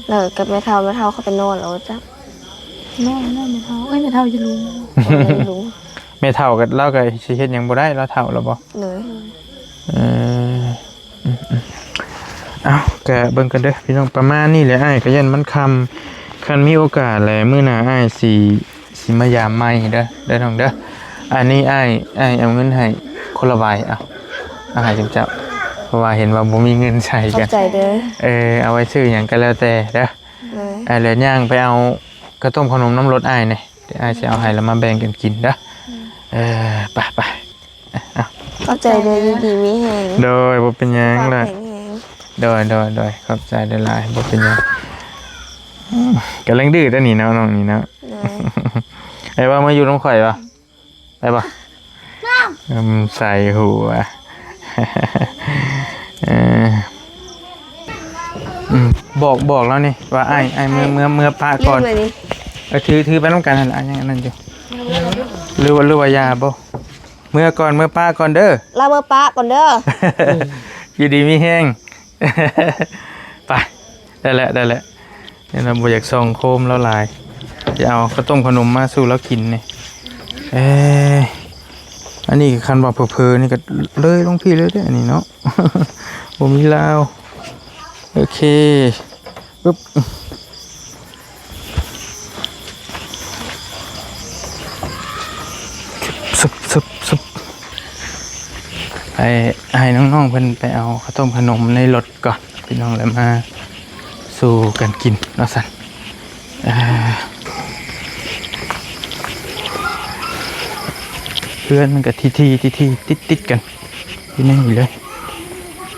ແລ້ວກັບແມ່ເຖົ້າ ແມ່ເຖົ້າເຂົາໄປນອນແລ້ວຈ້ະ ນອນ ນອນແມ່ເຖົ້າ ເອີຍ ແມ່ເຖົ້າຢູ່ລຸມ ຢູ່ລຸມ ແມ່ເຖົ້າກໍ ລາວກໍຊິເຮັດຫຍັງບໍ່ໄດ້ ລາວເຖົ້າແລ້ວບໍ່? ໂດຍ ເອີ ອືມໆ ເອົ້າ ກະເບິ່ງກັນເດີພີ່ນ້ອງ ປະມານນີ້ແຫຼະ ອ້າຍກະຢ້ານມັນຄ່ຳ ຄັນມີໂອກາດແຫຼະ ມື້ໜ້າອ້າຍຊິ ຊິມາຢາມໃໝ່ເດີ ເດີນ້ອງເດີ ອັນນີ້ອ້າຍ ອ້າຍເອົາເງິນໃຫ້ຄົນລະໃບ ເອົາ ເອົາໃຫ້ເຈົ້າ ເພາະວ່າເຫັນວ່າບໍ່ມີເງິນໃຊ້ ຂອບໃຈເດີ ເອີ ເອົາໄວ້ຊື້ຫຍັງກໍແລ້ວແຕ່ເດີ ໂດຍ ເອີ ແລ້ວຍ່າງໄປເອົາເຂົ້າຕົ້ມເຂົ້າໜົມນຳລົດອ້າຍແດ່ ດຽວອ້າຍຊິເອົາໃຫ້ ແລ້ວມາແບ່ງກັນກິນເດີ ເອີ ໄປໆ ຂອບໃຈເດີ ຢູ່ດີມີແຮງ ໂດຍ ບໍ່ເປັນຫຍັງລະ ແຂງແຮງ ໂດຍ ໂດຍ ໂດຍ ຂອບໃຈຫຼາຍໆ ບໍ່ເປັນຫຍັງ ອືມ ກຳລັງດື້ຕົວນີ້ເນາະ ນ້ອງນີ້ເນາະ ໂດຍ ໄປບໍ່ ມາຢູ່ນຳຂ້ອຍບໍ່ ໄປບໍ່ ອືມ ໃສ່ຫົວ ເອີ ອືມ ບອກ ບອກລາວນີ້ວ່າ ອ້າຍ ອ້າຍເມືອ ເມືອ ເມືອປະກ່ອນ ເອີ ຖື ຖືໄປນຳກັນຫັ້ນລະ ຍັງອັນນັ້ນຢູ່ ຫຼືວ່າ ຫຼືວ່າຢ່າບໍ່ ເມືອກ່ອນ ເມືອປະກ່ອນເດີ ລາວເມືອປະກ່ອນເດີ ຢູ່ດີມີແຮງ ໄປ ໄດ້ແລ້ວ ໄດ້ແລ້ວ ເຫັນວ່າບໍ່ຢາກສ່ອງໂຄມລາວຫຼາຍ ຊິເອົາເຂົ້າຕົ້ມເຂົ້າໜົມມາສູ່ລາວກິນນີ້ ເອີ ອັນນີ້ຄັນວ່າເຜີໆນີ້ກໍເລີຍລົງພີ້ເລີຍເດ້ ອັນນີ້ເນາະ ບໍ່ມີລາວ ໂອເຄ ປຶບ ຊຶບ ຊຶບ ຊຶບ ໄປໃຫ້ນ້ອງໆເພິ່ນໄປເອົາເຂົ້າຕົ້ມເຂົ້າໜົມໃນລົດກ່ອນ ພີ່ນ້ອງ ແລ້ວມາສູ່ກັນກິນວ່າຊັ້ນ ເອີ ເຮືອນມັນກໍຖີ່ໆ ຕິດໆກັນ ຢູ່ໃນນີ້ເລີຍ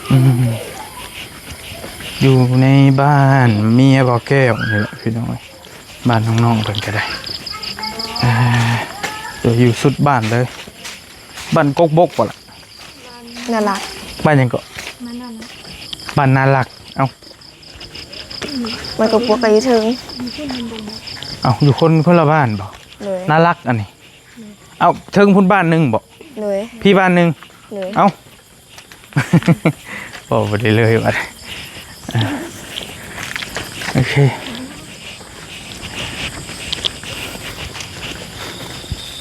ອືມ ຢູ່ໃນບ້ານເມຍບໍ່ແກ້ວນີ້ແຫຼະ ພີ່ນ້ອງເອີຍ ບ້ານນ້ອງໆເພິ່ນກໍໄດ້ ເອີ ຢູ່ສຸດບ້ານເລີຍ ບ້ານກົກບົກບໍ່ລະ? ນາລັກ ບ້ານຫຍັງເກາະ? ບ້ານນາລັກ ເອົ້າ ມັນກໍພວກກໍຢູ່ເທິງ ເອົ້າ ຢູ່ຄົນ ຄົນລະບ້ານບໍ່? ໂດຍ ນາລັກອັນນີ້ ໂດຍ ເອົ້າ ເທິງພຸ້ນບ້ານໜຶ່ງບໍ່? ໂດຍ ພີ້ບ້ານໜຶ່ງ ໂດຍ ເອົ້າ ເວົ້າບໍ່ໄດ້ເລີຍບັດ ໂອເຄ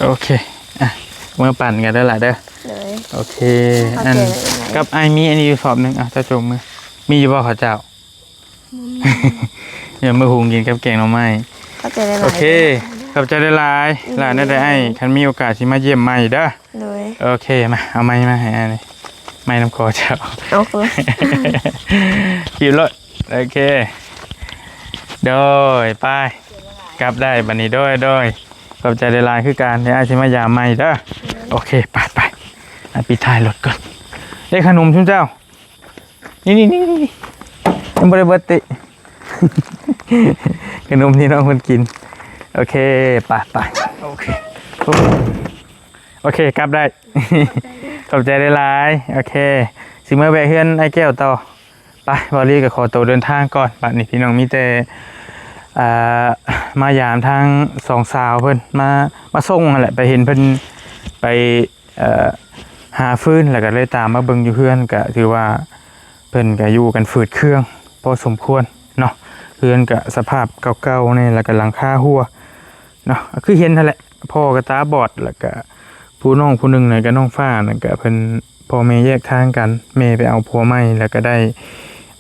ໂອເຄ ອ່ະ ເມືອປັ່ນກັນເດີຫຼະເດີ ໂດຍ ໂອເຄ ອັນ ກັບອ້າຍມີອັນນີ້ຢູ່ສອບໜຶ່ງ ອ່ະ ເຈົ້າຈົ່ງມື ມີຢູ່ບໍ່ເຂົ້າເຈົ້າ? ບໍ່ມີ ຢ່າມາຫຸງກິນກັບແກງໜໍ່ໄມ້ ຂອບໃຈຫຼາຍໆ ໂອເຄ ເດີ ຂອບໃຈຫຼາຍໆ ອືມ ຫຼານໄດ້ອ້າຍ ຄັນມີໂອກາດຊິມາຢ້ຽມໃໝ່ເດີ ໂດຍ ໂອເຄ ມາ ເອົາໄມ້ມາໃຫ້ອ້າຍນີ້ ໄມ້ນຳຄໍເຈົ້າ ເອົາ ກິນໂລດ ໂອເຄ ໂດຍ ໄປ ກັບໄດ້ບັດນີ້ ໂດຍ ໂດຍ ຂອບໃຈຫຼາຍໆຄືກັນ ດຽວອ້າຍຊິມາຢາມໃໝ່ເດີ ໂອເຄ ໄປໆ ອ່ະ ປິດທ້າຍລົດກ່ອນ ເດ້ ຂະໜົມຊຸມເຈົ້າ ນີ້ໆໆໆ ຍັງບໍ່ໄດ້ເບິດຕິ ຂະໜົມທີ່ນ້ອງເພິ່ນກິນ ໂອເຄ ໄປໆ ໂອເຄ ໂອເຄ ກັບໄດ້ ຂອບໃຈຫຼາຍໆ ໂອເຄ ຊິເມືອແວະເຮືອນອ້າຍແກ້ວຕໍ່ ໄປ ບ່າວລີກໍຂໍໂຕເດີນທາງກ່ອນ ບັດນີ້ພີ່ນ້ອງມີແຕ່ ອ່າ ມາຢາມທາງສອງສາວເພິ່ນ ມາ ມາສົ່ງຫັ້ນແຫຼະ ໄປເຫັນເພິ່ນໄປ ເອີ ຫາຟືນ ແລ້ວກໍເລີຍຕາມມາເບິ່ງຢູ່ເຮືອນ ກໍຖືວ່າເພິ່ນກໍຢູ່ກັນຝືດເຄືອງພໍສົມຄວນເນາະ ເຮືອນກໍສະພາບເກົ່າໆແດ່ ແລ້ວກໍຫຼັງຄາຮົ່ວເນາະ ຄືເຫັນຫັ້ນແຫຼະ ພໍ່ກໍຕາບອດ ແລ້ວກໍຜູ້ນ້ອງຜູ້ໜຶ່ງນັ້ນກໍນ້ອງຟ້ານັ້ນ ກໍເພິ່ນ ພໍ່ແມ່ແຍກທາງກັນ ແມ່ໄປເອົາຜົວໃໝ່ ແລ້ວກໍໄດ້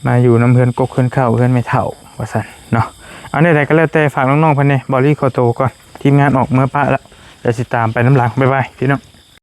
ມາຢູ່ນຳເຮືອນກົກເຮືອນເຄົ້າ ເຮືອນແມ່ເຖົ້າວ່າຊັ້ນເນາະ ເອົາແນວໃດກໍແລ້ວແຕ່ ຝາກນ້ອງໆເພິ່ນແດ່ ບ່າວລີຂໍໂຕກ່ອນ ທີມງານອອກເມືອປະລະ ດຽວຊິຕາມໄປນຳຫຼັງ ບາຍບາຍ ພີ່ນ້ອງ.